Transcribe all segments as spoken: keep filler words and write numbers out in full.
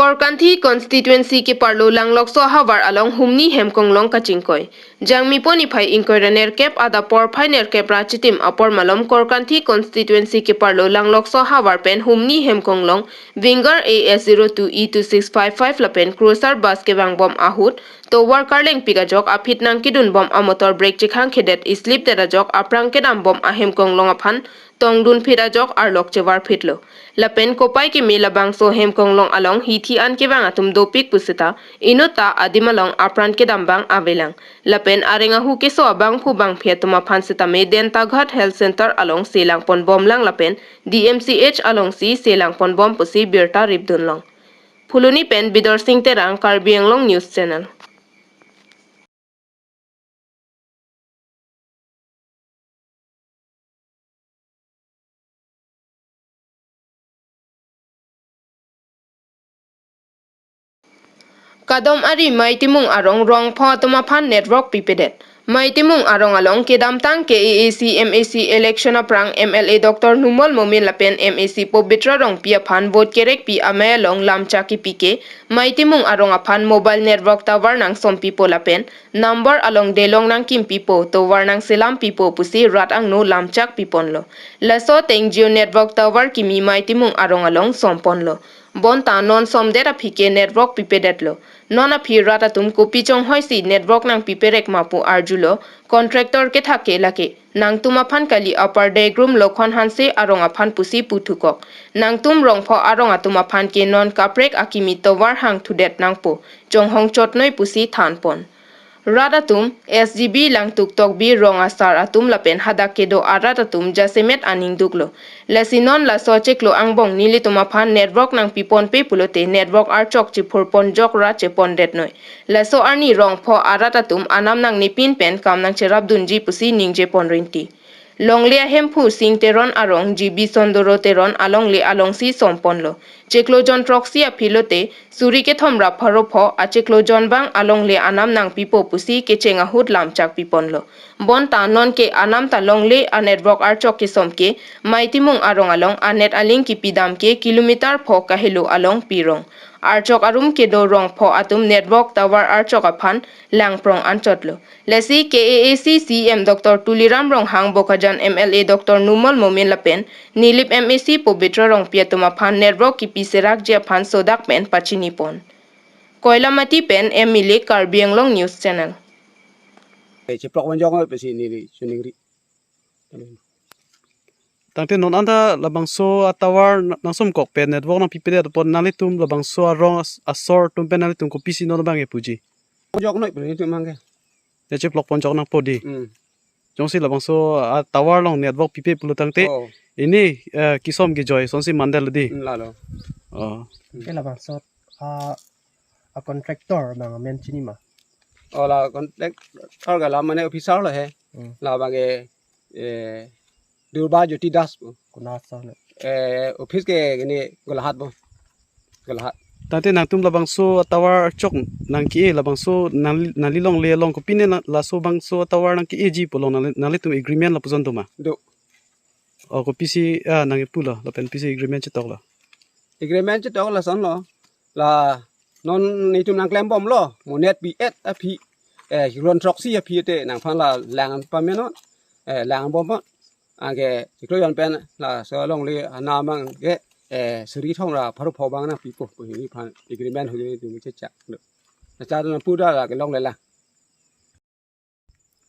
Korkanthi constituency keparlo Langlokso havar along humni hemkonglong kachingkoi. Jangmipo niphai ingkoi ra nerkep adap porphai nerkep ra chitim apor malom Korkanthi constituency keparlo Langlokso havar pen humni hemkonglong winger A S zero two E two six five five lapen crusher bus kevangbom ahut tovar karlengpik ajok aphi nangkedunbom amotor brake chekhangkhedet slip det ajok aphrang kedambom ahemkonglong aphan tongdunphit ajok arlok chevarphitlo. Lapen kopai keme labangso hemkonglong along hithi an kevang atum dopik pusita inut ta adim along apran kedam abang avelang. Lapen areng ahu keso abangphu bangphi atum aphan sitame Dentaghat Health Center along selangponbomlang lapen D M C H alongsi selangponbom pusi birta ripdunlong. Phuloni pen Bidorsing Terang, Karbi Anglong News Channel. Kadom ari Maitimung arong rongpho atum aphan network pipedet. Maitimung arong along kedamtang K A A C M A C election aphrang M L A Doctor Numal Momin lapen M A C Pobitra Rongpi aphan vote kerekpi amei along lamchak kipi ke Maitimung arong aphan mobile network tower nangsompipo lapen number along delong nangkimpipo, tovar nangselampipo pusi rat angno lamchak piponlo. Laso ateng Jio network tower kimi Maitimung arong along somponlo. Bonta non somdet aphi ke network pipedetlo. Non aphi rat atum kopi chonghoisi network nangpiperek ma pu arjulo, contractor kethak ke lake. Nangtum aphan kali Upper Degrum Lokhon Hanse arong aphan pusi puthukok. Nangtum rongpho arong atum aphan ke non kaprek akimi tovar hangthudet nangpo. Chonghong chotnoi pusi thanpon. Rat atum, S G B Langtuk Tokbi rong asar atum lapen hadak kedo arat atum jasemet aning duklo. Lasi non laso chiklo angbong nelitum aphan network nangpiponpe pulote network archok chiphurponjok ra chepondetnoi. Laso arni rongpho arat atum anam nangnepin pen kam nangcherapdunji pusi ningjeponrinti. Longle ahemphu Sing Teron arong G B Sondoro Teron alongle alongsi somponlo. Chiklo jon throksi aphi lote suri kethom ra pharo pho achiklo jon abang alongle anam nangpipo pusi kecheng ahut lamchak piponlo. Bonta non ke anam ta longle anetwork archok kesom ke Maitimung arong along anet aling kipidam ke kilometer pho kahelo along pirong. Archok arum kedo rongpho atum network tower archok aphan langprong anchotlo. Lasi K A A C C M Doctor Tuliram Ronghang, Bokajan M L A Doctor Numal Momin lapen Nilip M A C Pobitra Rongpi atum aphan network kipi serakji aphan sodak pen pachinipon. Koilamati pen M Mile, Karbi Anglong News Channel. Eh, chiplok manjong pesi neli chiningri. Tangte non anta labangso atower na-, nangsomkok pen network nangpipedet apot nanglitum labangso arong as-, asor atum pen nanglitum kopisi non abang kepuji. Jok noi pun itu mangke. Ya chiplokponjok nangpo di. Hmm. Jongsi labangso atower along network pipe pulo tangte. Oh. Ini, eh, kisom kijoi asonsi mandetlo di. Hmm, lalo. Oh. Ke labangso a, a contractor abang amen chini ma? Oh, la contractor ke la mane officer lo he. Hmm. Labang ke, eh, Durba Jyoti Das pu. Konat asar lo? Eh, office ke ini Golaghat pu. Golaghat. Tangte nangtum labangso atower chok nangke-e labangso nangli, nangli longle along kopine na, laso bangso atower nangke-eji pu along nangli, nanglitum agreement lapuson do ma? Do. Oh, kopisi, ah, nangkepulo, lapen pisi agreement chetoklo? Agreement chetok lasonlo. La non netum nangklembomlo, mo net pi-et aphi, eh, ron throksi aphi te nangphan la lang pamenon, eh, langbomnon. Anke chiklo jon pen laso longle anam abang ke, eh, suri thom ra pharo pho abang nangpipo pu hini phan agreement huni tu chechak. Nachar nangpu da la kelongle la.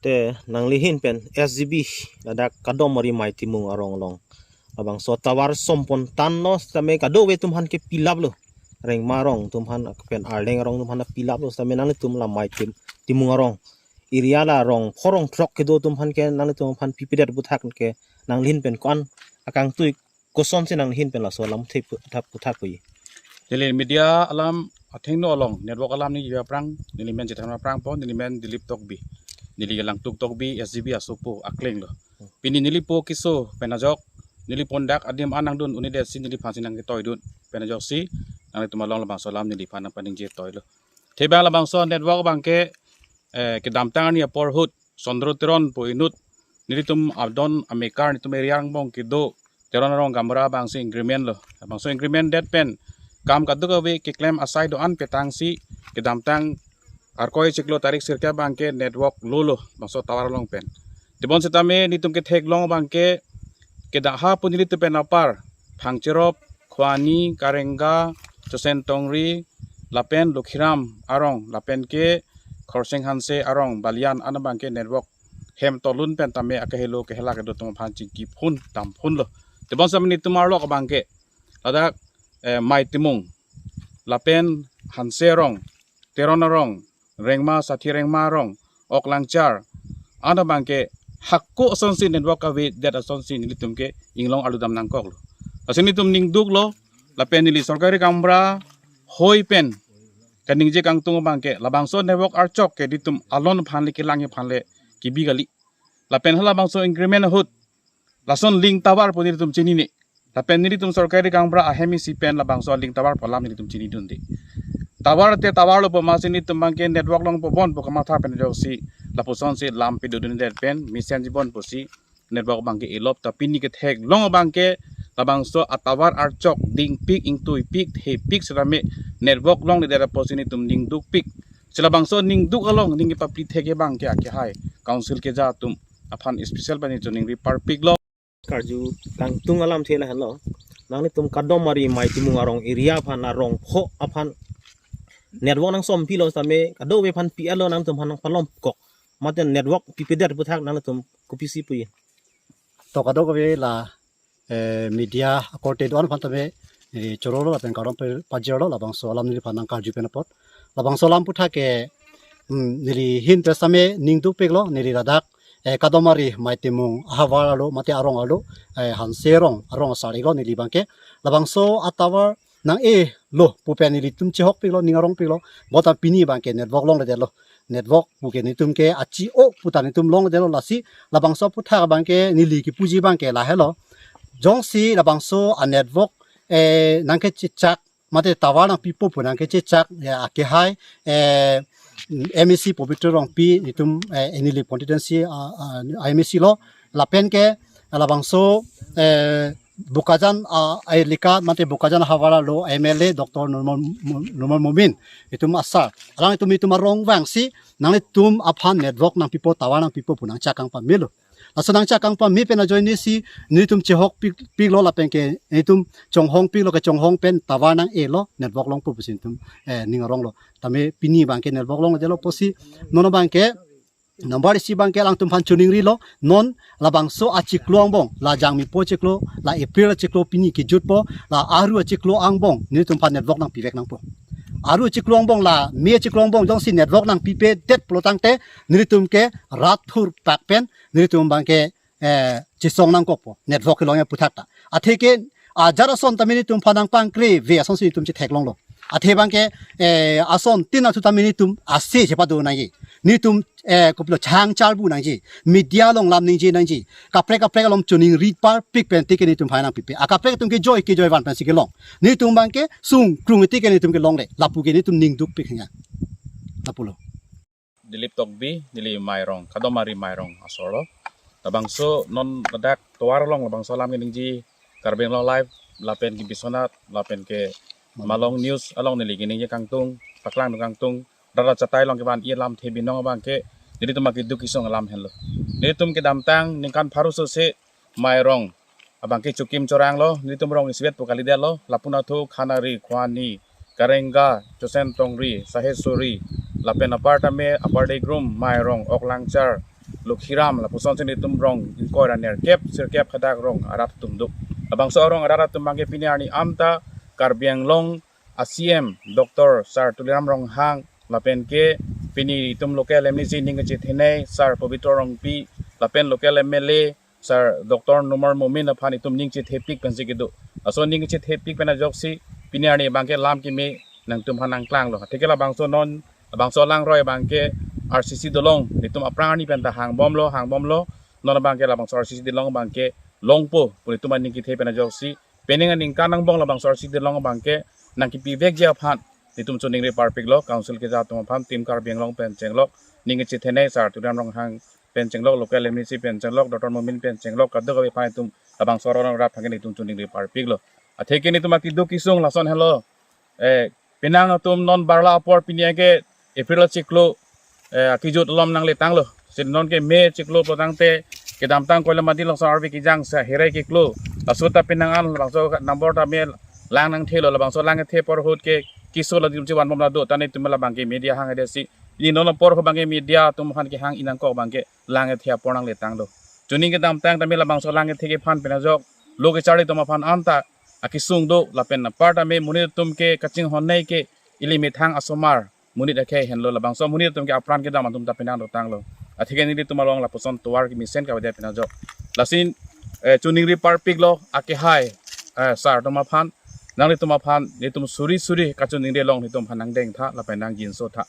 Te nangli ahin pen S G B ladak kadom ari Maitimung arong along labangso tower sompon tanglo sitame kadokave atum aphan ke pilaplo. Rengma arong atum aphan pen Arleng arong atum aphan pilaplo sitame nanglitum la Maitim-, Timung arong area la rongpho rong throk kedo atum aphan ke nanglitum aphan pipedet aputhak ke nangli ahin pen ko-an akangtui kosonsi nangli ahin pen laso alam the pu-, thap puthak pu-i? Neli media alam athengno along network alam ningje aphrang, neli men Chethan Aphrang po, neli men Dilip Tokbi. Neli ke Langtuk Tokbi S G B asopo akleng lo. Pini neli po keso pen ajok, neli pon dak adim an nangdun un-edetsi neliphansi nangketoidun pen ajoksi nanglitum along labangso alam neliphan nangpaningje toilo. Thebang labangso network abang ke, eh, kedamtang arni apor ahut Sondoro Teron pu inut nelitum adon amekar nelitum area angbong kedo Teron arong gaonbura abangsi agreement lo. Labangso agreement det pen Kam kadokave keklem asai do-an petangsi kedamtang Arkoi chiklo tarik sirkep abangke network lolo bangso tower along pen. Tebon setame nelitum ketheklong abangke kedaha pu nelitum pen apar Phangcherop, Khwani, Karenga, Chosentongri, lapen Lokhiram arong, lapen ke Khorsing Hanse arong, Balian an abangke network hem tolun pen tame akahelo kahela kedo atum aphan chingki phun dam phunlo. Tebon setame nelitum arlok abangke ladak eh, Maitimung, lapen Hanse arong, Teron arong, Rengma, Sathi Rengma arong, Ok Langchar an abangke hako asonsi network kavedet asonsi nelitum ke inglong arlu dam nangkoklo. Lasi nelitum ningduklo, lapen neli sorkari gaonbura hoi pen kaningje kangtung abangke labangso network archok ke nelitum alon aphan le kelang aphan le kebi kali. Lapen halabangso agreement ahut lason link tower pu nelitum chinine. Lapen nelitum sorkari gaonbura ahem isi pen labangso link tower pu alam nelitum chinidunde. Tower te tower lo pu amatsi nelitum abangke network longpo bon pu kamatha pen ajoksi lapusonsi lam pidodundet pen mesenji bon pusi network abangke elop, ta pini ketheklong abangke labangso a tower archok dingpik, ingtuipik, thepik setame network longledet apotsi nelitum ningdukpik. Si labangso ningduk along ning kepapli thek abangke akehai council keja atum aphan special pen nelitum ningri parpiklo. Karju kangtung alamthe lahenlo. Nanglitum Kadomari Maitimung arong area aphan, arong pho aphan network nangsompilo setame kadokave aphan pi-etlo, nangtum aphan nangpalomkok. Mate network pipedet aputhak nangtum kopisi puji? To kadokave la eh, media akorte do-an aphan tame neli chorolo lapen kardom pe pajirlo labangso alam neliphan nangkarju pen apot. Labangso alam aputhak ke, mm, neli ahin pen setame ningdukpiklo, neli ladak eh, Kadomari Maitimung ahavar arlo mate arong arlo, eh, Hanse arong, arong asar iklo neli abangke. Labangso a tower nang-elo pu pen nelitum chehokpiklo, ning arongpiklo. Bonta pini abangke network longledetlo. Network puke nelitum ke achi-o puta nelitum longledetlo, lasi labangso aputhak abangke neli kepuji abangke lahelo. Jongsi labangso a network eh, nangkechechak mate tower nangpipo pu nangkechechak, ya, akehai eh, M A C Pobitro Rongpi, nelitum eh, neli constituency ah, ah, M A C lo, lapen ke labangso eh, Bokajan ah, elika mate Bokajan ahavar arlo M L A Doctor Numal, Numal Momin, itum asar. Alangtum itum arong vangsi nanglitum aphan network nangpipo, tower nangpipo pu nangchekang pamelo. Laso nangchekang pame pen ajoinesi nelitum chehokpik, piklo lapen ke nelitum chonghongpiklo, kechonghong pen tower nang-elo, network longpo pusi nelitum eh, ning aronglo. Tame pini abangke network longledetlo pusi non abangke number isi abangke alangtum aphan choningrilo, non labangso achiklo angbong, la Jangmipo achiklo, la April achiklo pini kejutpo, la Aru achiklo angbong nelitum aphan network nangpivek nangpo. Aru achiklo angbong, la May achiklo angbong jongsi network nangpipedet pulo tangte nelitum ke rat thurpak pen nelitum abangke eh, chesong nangkokpo, network kelong aputhak ta. Atheke ajat ason tame nelitum aphan nangpangkreve asonsi nelitum chetheklonglo. Athe abangke eh, asontin athu tame nelitum ase chepado nangji. Nelitum eh, kopilo chang charbu nangji. Media along lam ningje nangji. Kaprek kaprek along choningri parpik pen tike nelitum aphan nangpipe. Akaprek atum ke joi ke joi van pensi kelong. Nelitum abangke sungkrung tike nelitum kelongle. Lapu ke nelitum ningdukpik henga. Lapulo. Dilip Tokbi, neli Mairong, Kadomari Mairong asorlo. Labangso non ladak tower along labangso alam keningje Karbi Anglong Live lapen ke Biswanath lapen ke Malong News along neli keningje kangtung, paklang kangtung, rara chatai along kevan-i alamthe binong abangke nelitum akeduk kesung alam henlo. Nelitum kedamtang ningkan pharo sose Mairong abangke chokim choranglo, nelitum rong isivet pu kalidetlo, lapu nathu Khanari, Khwani, Karenga, Chosentongri, Sahesuri, lapen apar tame Upper Degrum, Mairong, Ok Langchar, Lokhiram, lapusonsi nelitum rong ingkoi ra nerkep sirkep hadak rong arat atum do. Labangso arong arat atum abangke pini arni amta Karbi Anglong a C M Doctor Sir Tuliram Ronghang lapen ke pini itum local M A C ning kachethenei Sir Pobitro Rongpi lapen local M L A Sir Doctor Numal Momin aphan itum ning chethepik pensi kedo. Laso ning chethepik pen ajoksi pini arni abangke lam keme nangtum aphan nangklanglo. Atheke labangso non, labangso alangroi abangke R C C dolong, itum aphrang arni pen ta hangbomlo, hangbomlo. Non abangke labangso R C C dolong abangke longpo pu itum aning kethe pen ajoksi, penang aningkan angbong labangso R C C dolong abangke nangkepivekji aphan nelitum choningri parpiklo, council keja atum aphan, Team Karbi Anglong pen chenglok, ning kachethenei Sir Tuliram Ronghang pen chenglok, local M A C pen chenglok, Doctor Momin pen chenglok, kadokave aphan itum labangso arong arat aphan ke nelitum choningri parpiklo. Atheke nelitum akeduk kesung lason henlo. Eh, penang atum non barla apor pini ke April achiklo, eh, akejut alom nangletanglo. Si non ke May chiklo pulotangte kedamtang koilamadi laso arve kejang sa herai keklo. Laso ta penang an labangso number ta me lang nangthelo, labangso lang kethe apor ahut ke keso la dum chivan bom la do, ta netum labang ke media hang ade si. Pini non apor ko bang ke media atum aphan kehang inangkok bang ke lang kethe apor nangletanglo. Chuning kedamtang tame labangso lang kethe kephan pen ajok lo kecharli atum aphan anta akesung do lapen apar tame monit atum ke kachinghon nei ke ili methang asomar monit akhei henlo, labangso monit atum ke apran kedam atum ta penang dotanglo. Atheke nelitum along lapuson tovar kemesen kavade pen ajok. Lasi, eh, choningri parpiklo akehai, eh, sar atum aphan, nanglitum aphan, nelitum suri suri kachoningri along nelitum aphan nangdeng tha lapen nangjinso tha.